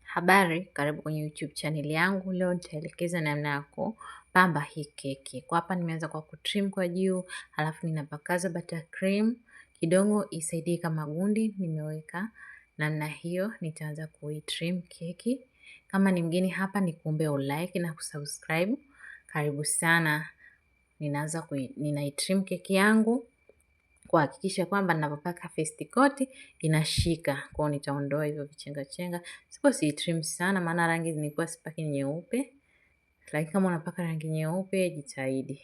Habari, karibu kwenye YouTube channel yangu. Leo nitaelekeza namna ya kupamba hii keki. Kwa hapa nimeanza kwa kutrim kwa juu, halafu ninapakaza buttercream kidogo isaidie kama gundi. Nimeweka namna hiyo, nitaanza kuitrim keki. Kama ni mgeni hapa, nikuombe ulike na kusubscribe. Karibu sana. Ninaitrim keki yangu kuhakikisha kwamba ninapopaka first coat inashika. Kwa hiyo nitaondoa hivyo vichenga chenga. Sipo si trim sana maana rangi nilikuwa sipaki nyeupe. Lakini kama unapaka rangi nyeupe jitahidi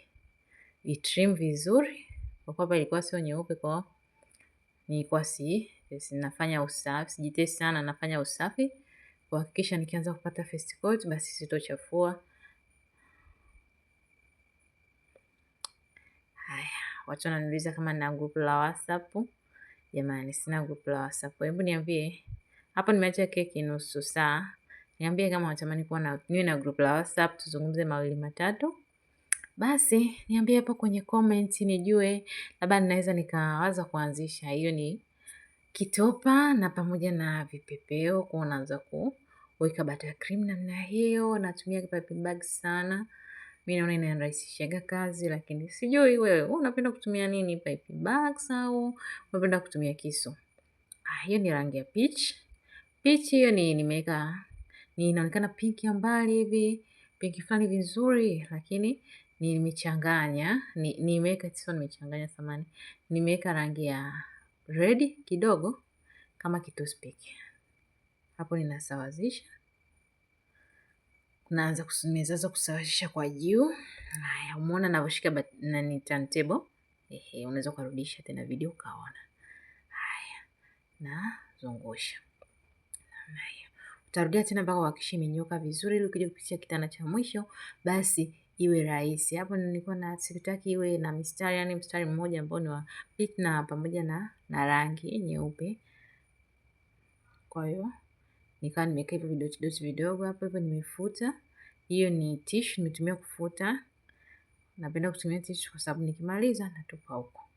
itrim vizuri. Kwa kuwa ilikuwa sio nyeupe, kwa nilikuwa si nafanya usafi, sijitesi sana, nafanya usafi kuhakikisha nikianza kupata first coat basi sitochafua. Haya, watu wananiuliza kama nina group la WhatsApp. Jamani, sina group la WhatsApp. Hebu niambie. Hapo nimeacha keki nusu saa. Niambie kama unatamani kuwa na niwe na group la WhatsApp tuzungumze mawili matatu. Basi niambie hapo kwenye comment nijue, labda ninaweza nikawaza kuanzisha. Hiyo ni kitopa na pamoja na vipepeo, kwa unaanza kuweka buttercream namna hiyo. Natumia piping bag sana. Mimi naona inanirahisishaga kazi, lakini sijui wewe unapenda kutumia nini, piping bags au unapenda kutumia kisu? Hiyo ni rangi ya peach. Peach hiyo ni nimeweka, ni inaonekana pink ya mbali hivi, pink fulani vizuri, lakini nimechanganya, nimeweka sio nimechanganya samani. Nimeweka rangi ya red kidogo kama toothpick. Hapo ninasawazisha. Naanza kusawazisha kwa juu. Haya, umeona ninavyoshika nani turntable? Ehe, unaweza kurudisha tena video ukaona. Haya, na zungusha. Namna hiyo. Utarudia tena mpaka uhakikishe imenyoka vizuri ili ukija kupitisha kitana cha mwisho basi iwe rahisi. Hapo nilikuwa na sitaki iwe na mistari, yani mstari mmoja ambao ni wa pink na pamoja na rangi nyeupe. Kwa hiyo nikawa nimeweka hivyo vidoti doti vidogo hapo hivyo nimefuta. Hiyo ni tissue nimetumia kufuta. Napenda kutumia tissue kwa sababu nikimaliza natupa huko.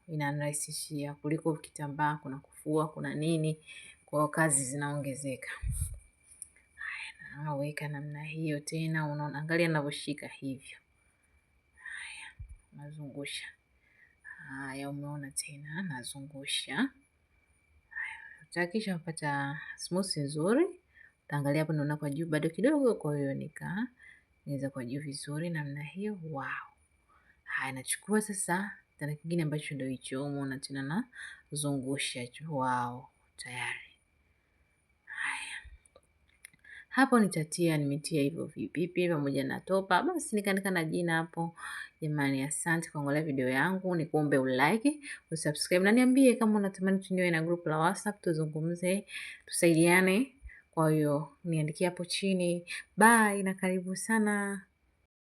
Inanirahisishia kuliko kitambaa, kuna kufua, kuna nini, kwa hiyo kazi zinaongezeka. Haya, naweka namna hiyo tena, unaona angalia ninavyoshika hivyo. Haya, nazungusha. Haya, umeona tena nazungusha. Haya, utahakikisha unapata smooth nzuri. Utaangalia hapo, naona kwa juu bado kidogo, kwa hiyo niweza kwa juu vizuri namna hiyo. Wow. Haya, nachukua sasa kitana kingine ambacho ndio hicho, umeona tena nazungusha. Wow, tayari. Haya. Hapo nimetia hivyo vipipi pamoja na topa. Basi nikaandika na jina hapo. Jamani, asante kwa kuangalia video yangu. Nikuombe ulike, usubscribe na niambie kama unatamani tuniwe na group la WhatsApp tuzungumze, tusaidiane. Kwa hiyo niandikie hapo chini. Bye na karibu sana.